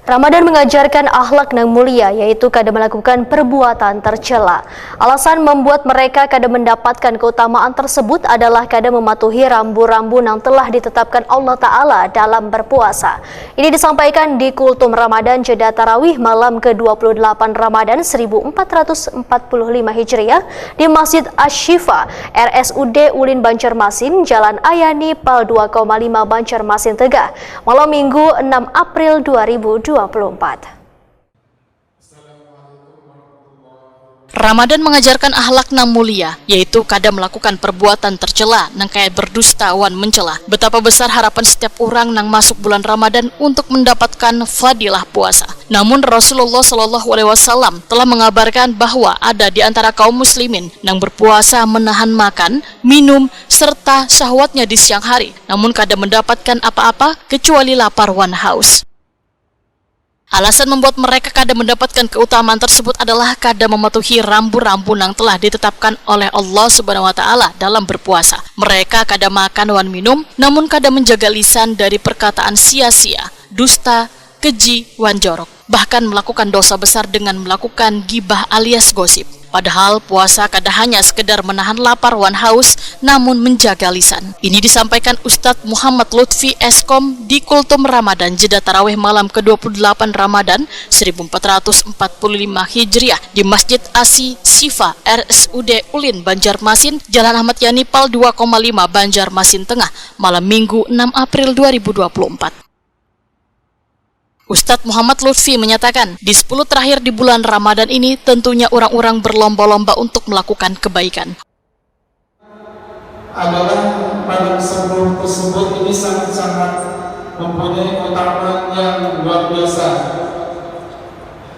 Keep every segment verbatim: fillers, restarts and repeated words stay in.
Ramadan mengajarkan akhlak nang mulia, yaitu kada melakukan perbuatan tercela. Alasan membuat mereka kada mendapatkan keutamaan tersebut adalah kada mematuhi rambu-rambu nang telah ditetapkan Allah Ta'ala dalam berpuasa. Ini disampaikan di Kultum Ramadan Jeda Tarawih malam ke dua puluh delapan Ramadan seribu empat ratus empat puluh lima Hijriah di Masjid Asy-Syifa, R S U D Ulin Banjarmasin, Jalan Ayani, Pal dua koma lima Banjarmasin Tegah, malam Minggu enam April dua ribu dua puluh empat. Ramadan mengajarkan akhlak nang mulia, yaitu kada melakukan perbuatan tercela nang kaya berdusta wan mencela. Betapa besar harapan setiap urang nang masuk bulan Ramadan untuk mendapatkan fadilah puasa. Namun Rasulullah Shallallahu Alaihi Wasallam telah mengabarkan bahwa ada di antara kaum muslimin nang berpuasa menahan makan, minum, serta syahwatnya di siang hari, namun kada mendapatkan apa-apa kecuali lapar wan haus. Alasan membuat mereka kada mendapatkan keutamaan tersebut adalah kada mematuhi rambu-rambu nang telah ditetapkan oleh Allah Subhanahu wa Ta'ala dalam berpuasa. Mereka kada makan wan minum, namun kada menjaga lisan dari perkataan sia-sia, dusta, keji, wan jorok. Bahkan melakukan dosa besar dengan melakukan gibah alias gosip. Padahal puasa kada hanya sekedar menahan lapar wan haus, namun menjaga lisan. Ini disampaikan Ustadz Muhammad Lutfi Eskom di Kultum Ramadan Jeda Tarawih malam ke dua puluh delapan Ramadan seribu empat ratus empat puluh lima Hijriah di Masjid Asi Sifa R S U D Ulin Banjarmasin, Jalan Ahmad Yani Pal dua koma lima Banjarmasin Tengah, malam Minggu enam April dua ribu dua puluh empat. Ustadz Muhammad Lutfi menyatakan, di sepuluh terakhir di bulan Ramadan ini tentunya orang-orang berlomba-lomba untuk melakukan kebaikan. Adalah pada sepuluh tersebut ini sangat-sangat mempunyai keutamaan yang luar biasa.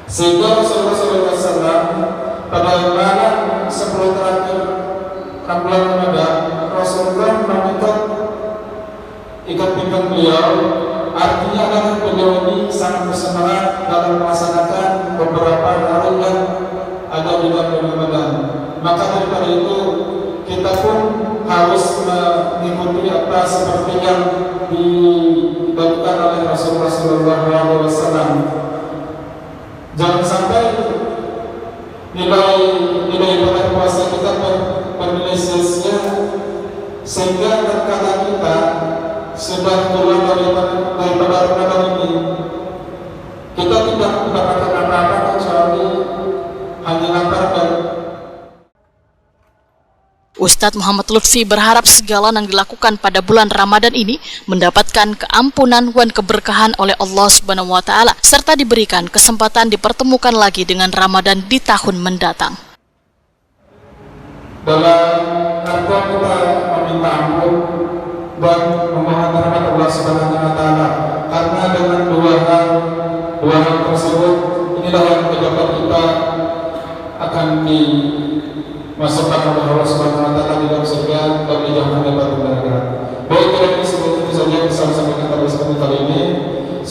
Sehingga Rasulullah sallallahu alaihi wasallam pada malam sepuluh terakhir bulan Ramadan, Rasulullah mengikat ikat pinggang beliau, artinya adalah beliau ini sangat bersemangat dalam melaksanakan beberapa hari yang ada di dalam bulan Ramadan. Maka daripada itu, kita pun harus mengikuti apa seperti yang dilakukan oleh Rasulullah sallallahu alaihi wasallam. Jangan sampai nilai nilai ibadah puasa kita ber, bernilai sia-sia, sehingga tatkala kita sudah keluar daripada daripada Ramadan ini, kita tidak mendapatkan apa-apa kecuali hanya lapar dan Ustadz Muhammad Lutfi berharap segala nang dilakukan pada bulan Ramadan ini mendapatkan keampunan wan keberkahan oleh Allah Subhanahu wa Ta'ala, serta diberikan kesempatan dipertemukan lagi dengan Ramadan di tahun mendatang. Dalam artian kita meminta ampun dan memohon rahmat Allah Subhanahu wa Ta'ala, karena dengan dua hal dua hal tersebut inilah yang menyebabkan kita akan di masukkan oleh Allah Subhanahu wa taala di dalam surga dan dijauhkan daripada neraka. Baik, kiranya seperti itu saja yang bisa saya sampaikan pada kesempatan kali ini.